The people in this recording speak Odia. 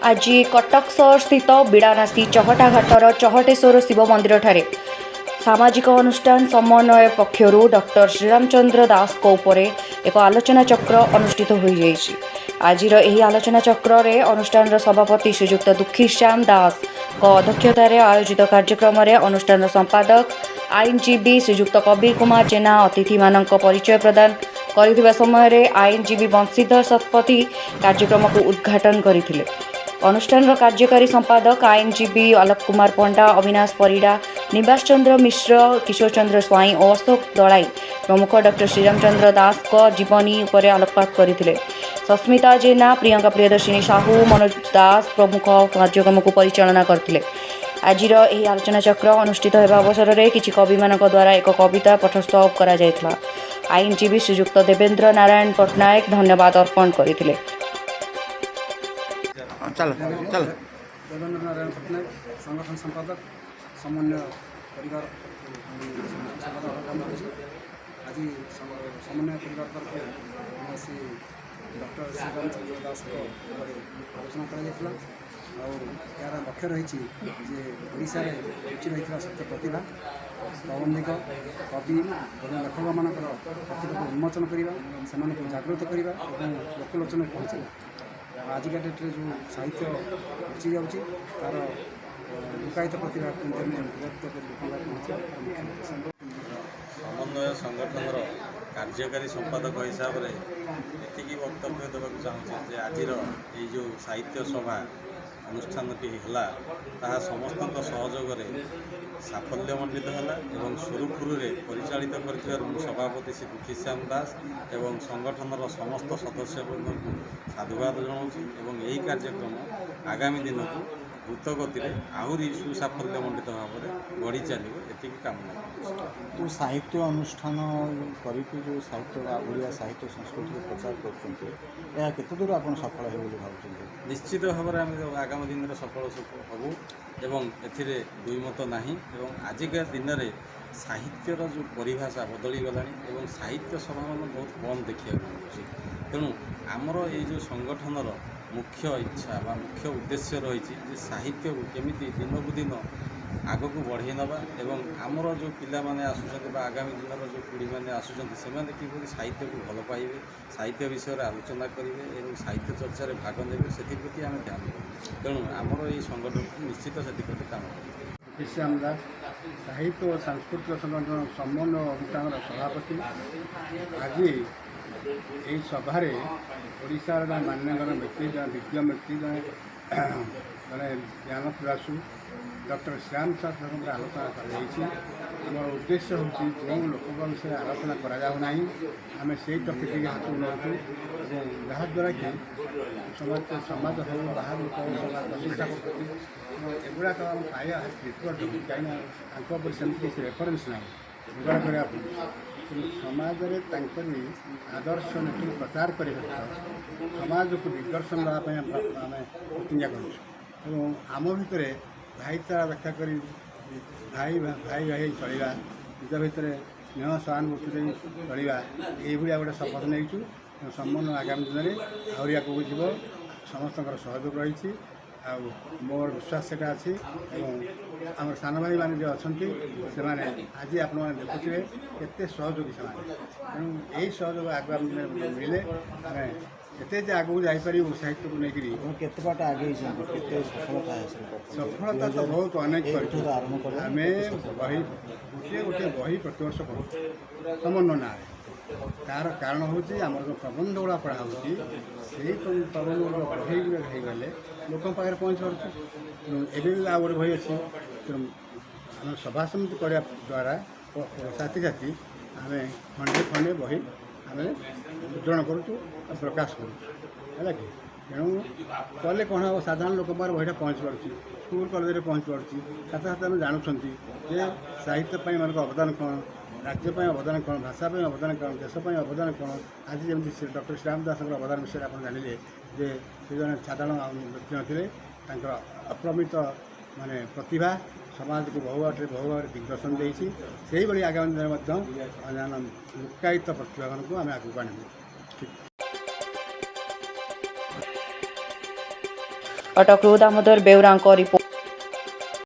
ଆଜି କଟକ ସହର ସ୍ଥିତ ବିଡ଼ାନାସୀ ଚହଟାଘାଟର ଚହଟେଶ୍ୱର ଶିବ ମନ୍ଦିରଠାରେ ସାମାଜିକ ଅନୁଷ୍ଠାନ ସମନ୍ୱୟ ପକ୍ଷରୁ ଡକ୍ଟର ଶ୍ରୀରାମଚନ୍ଦ୍ର ଦାସଙ୍କ ଉପରେ ଏକ ଆଲୋଚନା ଚକ୍ର ଅନୁଷ୍ଠିତ ହୋଇଯାଇଛି। ଆଜିର ଏହି ଆଲୋଚନା ଚକ୍ରରେ ଅନୁଷ୍ଠାନର ସଭାପତି ଶ୍ରୀଯୁକ୍ତ ଦୁଃଖୀଶ୍ୟାମ ଦାସଙ୍କ ଅଧ୍ୟକ୍ଷତାରେ ଆୟୋଜିତ କାର୍ଯ୍ୟକ୍ରମରେ ଅନୁଷ୍ଠାନର ସମ୍ପାଦକ ଆଇନଜୀବୀ ଶ୍ରୀଯୁକ୍ତ କବୀର କୁମାର ଜେନା ଅତିଥିମାନଙ୍କ ପରିଚୟ ପ୍ରଦାନ କରିଥିବା ସମୟରେ ଆଇନଜୀବୀ ବଂଶୀଧର ଶତପଥୀ କାର୍ଯ୍ୟକ୍ରମକୁ ଉଦ୍ଘାଟନ କରିଥିଲେ। ଅନୁଷ୍ଠାନର କାର୍ଯ୍ୟକାରୀ ସମ୍ପାଦକ ଆଇନଜୀବୀ ଆଲୋକ କୁମାର ପଣ୍ଡା, ଅବିନାଶ ପରିଡ଼ା, ନିବାସ ଚନ୍ଦ୍ର ମିଶ୍ର, କିଶୋର ଚନ୍ଦ୍ର ସ୍ୱାଇଁ ଓ ଅଶୋକ ଦଳାଇ ପ୍ରମୁଖ ଡକ୍ଟର ଶ୍ରୀରାମଚନ୍ଦ୍ର ଦାସଙ୍କ ଜୀବନୀ ଉପରେ ଆଲୋକପାତ କରିଥିଲେ। ସସ୍ମିତା ଜେନା, ପ୍ରିୟଙ୍କା ପ୍ରିୟଦର୍ଶିନୀ ସାହୁ, ମନୋଜ ଦାସ ପ୍ରମୁଖ କାର୍ଯ୍ୟକ୍ରମକୁ ପରିଚାଳନା କରିଥିଲେ। ଆଜିର ଏହି ଆଲୋଚନା ଚକ୍ର ଅନୁଷ୍ଠିତ ହେବା ଅବସରରେ କିଛି କବିମାନଙ୍କ ଦ୍ୱାରା ଏକ କବିତା ପଠୋତ୍ସବ କରାଯାଇଥିଲା। ଆଇନଜୀବୀ ଶ୍ରୀଯୁକ୍ତ ଦେବେନ୍ଦ୍ର ନାରାୟଣ ପଟ୍ଟନାୟକ ଧନ୍ୟବାଦ ଅର୍ପଣ କରିଥିଲେ। ଚାଲ ଚାଲ। ଦେବେନ୍ଦ୍ର ନାରାୟଣ ପଟ୍ଟନାୟକ, ସଂଗଠନ ସମ୍ପାଦକ, ସମନ୍ୱୟ ପରିବାର ସମ୍ପାଦକ କାମ କରୁଛି। ଆଜି ସମନ୍ୱୟ ପରିବାର ତରଫରୁ ଶ୍ରୀ ଡକ୍ଟର ଶ୍ରୀରାମଚନ୍ଦ୍ର ଦାସଙ୍କ ଉପରେ ଆଲୋଚନା କରାଯାଇଥିଲା। ଆଉ ଏହାର ଲକ୍ଷ୍ୟ ରହିଛି ଯେ ଓଡ଼ିଶାରେ ଲୁଚି ରହିଥିବା ସତ୍ୟ ପ୍ରତିଭା, ପ୍ରାବନ୍ଧିକ, କବି ଏବଂ ଲେଖକମାନଙ୍କର ପ୍ରତିଭାକୁ ଉନ୍ମୋଚନ କରିବା, ସେମାନଙ୍କୁ ଜାଗୃତ କରିବା ଏବଂ ଲୋକଲୋଚନରେ ପହଞ୍ଚାଇବା। ଆଉ ଆଜିକା ଡେଟ୍ରେ ଯେଉଁ ସାହିତ୍ୟ ଲୁଚି ଯାଉଛି, ତା'ର ଲୁକାୟିତ ପ୍ରତିଭା କେମିତି ଆମେ ଉଦ୍ଭାବିତ କରି ଲୋକଙ୍କ ପାଖରେ ପହଞ୍ଚିବା, ତାର ମୁଖ୍ୟ ଉଦ୍ଦେଶ୍ୟ। ସମନ୍ୱୟ ସଂଗଠନର କାର୍ଯ୍ୟକାରୀ ସମ୍ପାଦକ ହିସାବରେ ଏତିକି ବକ୍ତବ୍ୟ ଦେବାକୁ ଚାହୁଁଛି ଯେ ଆଜିର ଏଇ ଯେଉଁ ସାହିତ୍ୟ ସଭା ଅନୁଷ୍ଠାନଟି ହେଲା, ତାହା ସମସ୍ତଙ୍କ ସହଯୋଗରେ ସାଫଲ୍ୟମଣ୍ଡିତ ହେଲା ଏବଂ ସୁରୁଖୁରୁରେ ପରିଚାଳିତ କରିଥିବାରୁ ମୁଁ ସଭାପତି ଶ୍ରୀ ଦୁଃଖୀଶ୍ୟାମ ଦାସ ଏବଂ ସଂଗଠନର ସମସ୍ତ ସଦସ୍ୟବୃନ୍ଦଙ୍କୁ ସାଧୁବାଦ ଜଣାଉଛି ଏବଂ ଏହି କାର୍ଯ୍ୟକ୍ରମ ଆଗାମୀ ଦିନକୁ ଦ୍ରୁତ ଗତିରେ ଆହୁରି ସୁସାଫଲ୍ୟମଣ୍ଡିତ ଭାବରେ ଗଢ଼ି ଚାଲିବ, ଏତିକି କାମନା କରୁଛି। ଯେଉଁ ସାହିତ୍ୟ ଅନୁଷ୍ଠାନ କରିକି ଯେଉଁ ସାହିତ୍ୟ ବା ଓଡ଼ିଆ ସାହିତ୍ୟ ସଂସ୍କୃତିକୁ ପ୍ରଚାର କରୁଛନ୍ତି, ଏହା କେତେ ଦୂର ଆପଣ ସଫଳ ହେବେ ବୋଲି ଭାବୁଛନ୍ତି? ନିଶ୍ଚିତ ଭାବରେ ଆମେ ଆଗାମୀ ଦିନରେ ସଫଳ ହେବୁ ଏବଂ ଏଥିରେ ଦୁଇମତ ନାହିଁ। ଏବଂ ଆଜିକା ଦିନରେ ସାହିତ୍ୟର ଯେଉଁ ପରିଭାଷା ବଦଳିଗଲାଣି ଏବଂ ସାହିତ୍ୟ ସଭାମାନ ବହୁତ କମ୍ ଦେଖିବାକୁ ମିଳୁଛି। ତେଣୁ ଆମର ଏଇ ଯେଉଁ ସଂଗଠନର ମୁଖ୍ୟ ଇଚ୍ଛା ବା ମୁଖ୍ୟ ଉଦ୍ଦେଶ୍ୟ ରହିଛି ଯେ ସାହିତ୍ୟକୁ କେମିତି ଦିନକୁ ଦିନ ଆଗକୁ ବଢ଼େଇ ନେବା ଏବଂ ଆମର ଯେଉଁ ପିଲାମାନେ ଆସୁଛନ୍ତି ବା ଆଗାମୀ ଦିନର ଯେଉଁ ପିଢ଼ିମାନେ ଆସୁଛନ୍ତି, ସେମାନେ କିପରି ସାହିତ୍ୟକୁ ଭଲ ପାଇବେ, ସାହିତ୍ୟ ବିଷୟରେ ଆଲୋଚନା କରିବେ ଏବଂ ସାହିତ୍ୟ ଚର୍ଚ୍ଚାରେ ଭାଗ ନେବେ, ସେଥିପ୍ରତି ଆମେ ଧ୍ୟାନ ଦେବୁ। ତେଣୁ ଆମର ଏଇ ସଂଗଠନଟି ନିଶ୍ଚିତ ସେଥିପ୍ରତି କାମ କରିବ। ଶ୍ୟାମ ଦାସ, ସାହିତ୍ୟ ଓ ସାଂସ୍କୃତିକ ସଂଗଠନ ସମନ୍ୱୟ ଅନୁଷ୍ଠାନର ସଭାପତି। ଆଜି ଏହି ସଭାରେ ଓଡ଼ିଶାର ଜଣେ ମାନ୍ୟଗଣ୍ୟ ବ୍ୟକ୍ତି, ଜଣେ ବିଜ୍ଞ ବ୍ୟକ୍ତି, ଜଣେ ଜ୍ଞାନ ପିପାସୁ ଡକ୍ଟର ଶ୍ୟାମ ଶାସ୍ତ୍ରୀଙ୍କ ଉପରେ ଆଲୋଚନା କରାଯାଇଛି। ଆମର ଉଦ୍ଦେଶ୍ୟ ହେଉଛି, ଯେଉଁ ଲୋକଙ୍କ ବିଷୟରେ ଆଲୋଚନା କରାଯାଉ ନାହିଁ, ଆମେ ସେଇ ଟପିକ୍ଟିକି ହାତକୁ ନେଉଛୁ ଏବଂ ଯାହାଦ୍ୱାରା କି ସମାଜ ହେଉ, ବାହାର ଲୋକ ହେଉ, ସମାଜ ପ୍ରଶଂସା କରୁଛନ୍ତି। ଏବଂ ଏଗୁଡ଼ାକ ଆମେ ପାଇବା ଭାରି ଡିଫିକଲ୍ଟ ହେଉଛି, କାହିଁକିନା ତାଙ୍କ ଉପରେ ସେମିତି କିଛି ରେଫରେନ୍ସ ନାହିଁ, ଯୋଗାଡ଼ କରିବାକୁ ପଡ଼ୁଛି। ତେଣୁ ସମାଜରେ ତାଙ୍କରି ଆଦର୍ଶ ନୀତିକୁ ପ୍ରଚାର କରିବା ସହିତ ସମାଜକୁ ଦିଗ୍ଦର୍ଶନ ଦେବା ପାଇଁ ଆମେ ପ୍ରତିଜ୍ଞା କରୁଛୁ ଏବଂ ଆମ ଭିତରେ ଭାଇଚାରା ରକ୍ଷା କରି ଭାଇ ଭାଇ ଭାଇ ଚଳିବା, ନିଜ ଭିତରେ ସ୍ନେହ ସହାନୁଭୂତି ଦେଇ ଚଳିବା, ଏଇଭଳିଆ ଗୋଟେ ଶପଥ ନେଇଛୁ। ଏବଂ ସମନ୍ୱୟ ଆଗାମୀ ଦିନରେ ଆହୁରି ଆଗକୁ ଯିବ। ସମସ୍ତଙ୍କର ସହଯୋଗ ରହିଛି ଆଉ ମୋର ବିଶ୍ୱାସ ସେଟା ଅଛି। ଏବଂ ଆମର ସାନ ଭାଇମାନେ ଯେଉଁ ଅଛନ୍ତି, ସେମାନେ ଆଜି ଆପଣମାନେ ଦେଖୁଥିବେ କେତେ ସହଯୋଗୀ ସେମାନେ। ତେଣୁ ଏହି ସହଯୋଗ ଆଗାମୀ ଦିନରେ ମିଳିଲେ ଆମେ କେତେ ଯେ ଆଗକୁ ଯାଇପାରିବୁ ସାହିତ୍ୟକୁ ନେଇକରି। ଆପଣ କେତେ ବାଟ ଆଗେଇଛନ୍ତି? କେତେ ସଫଳତା ହାସଲ କରିଛନ୍ତି? ସଫଳତା ତ ବହୁତ ଅନେକ କରିଛୁ। ଏଇଠୁ ଆରମ୍ଭ କଲେ। ଆମେ ବହି, ଗୋଟିଏ ଗୋଟିଏ ବହି ପ୍ରତିବର୍ଷ କରୁଛୁ ସମନ୍ୱୟ ନାଁରେ। ତାର କାରଣ ହେଉଛି, ଆମର ଯେଉଁ ପ୍ରବନ୍ଧ ଗୁଡ଼ା ପଢ଼ା ହେଉଛି, ସେଇ ପ୍ରବନ୍ଧ ଗୁଡ଼ା ବହି ଗୁଡ଼ାକ ହେଇଗଲେ ଲୋକଙ୍କ ପାଖରେ ପହଞ୍ଚି ପାରୁଛି। ତେଣୁ ଏବେ ବି ଆଉ ଗୋଟେ ବହି ଅଛି। ତେଣୁ ଆମେ ସଭା ସମିତି କରିବା ଦ୍ୱାରା ସାଥି ସାଥି ଆମେ ଖଣ୍ଡେ ଖଣ୍ଡେ ବହି ଆମେ ମୁଦ୍ରଣ କରୁଛୁ ଆଉ ପ୍ରକାଶ କରୁଛୁ, ହେଲା କି? ତେଣୁ କଲେ କ'ଣ ହେବ, ସାଧାରଣ ଲୋକଙ୍କ ପାଖରେ ବହିଟା ପହଞ୍ଚି ପାରୁଛି, ସ୍କୁଲ କଲେଜରେ ପହଞ୍ଚି ପାରୁଛି। ସାଥି ସାଥି ଆମେ ଜାଣୁଛନ୍ତି ଯେ ସାହିତ୍ୟ ପାଇଁ ଏମାନଙ୍କ ଅବଦାନ କ'ଣ, ରାଜ୍ୟ ପାଇଁ ଅବଦାନ କ'ଣ, ଭାଷା ପାଇଁ ଅବଦାନ କ'ଣ, ଦେଶ ପାଇଁ ଅବଦାନ କ'ଣ। ଆଜି ଯେମିତି ଶ୍ରୀ ଡକ୍ଟର ଶ୍ରୀରାମ ଦାସଙ୍କର ଅବଦାନ ବିଷୟରେ ଆପଣ ଜାଣିଲେ ଯେ ସେ ଜଣେ ସାଧାରଣ ବ୍ୟକ୍ତି ନଥିଲେ। ତାଙ୍କର ଅପରିମିତ ମାନେ ପ୍ରତିଭା ସମାଜକୁ ବହୁ ବାଟରେ ବହୁ ଭାବରେ ଦିଗ୍ଦର୍ଶନ ଦେଇଛି। ସେଇଭଳି ଆଗାମୀ ଦିନରେ ମଧ୍ୟ ଅନ୍ୟାନ୍ୟ ଲୁକ୍କାୟିତ ପ୍ରତିଭାମାନଙ୍କୁ ଆମେ ଆଗକୁ ଆଣିବୁ। ଠିକ୍। କଟକରୁ ଦାମୋଦର ବେଉରାଙ୍କ ରିପୋର୍ଟ।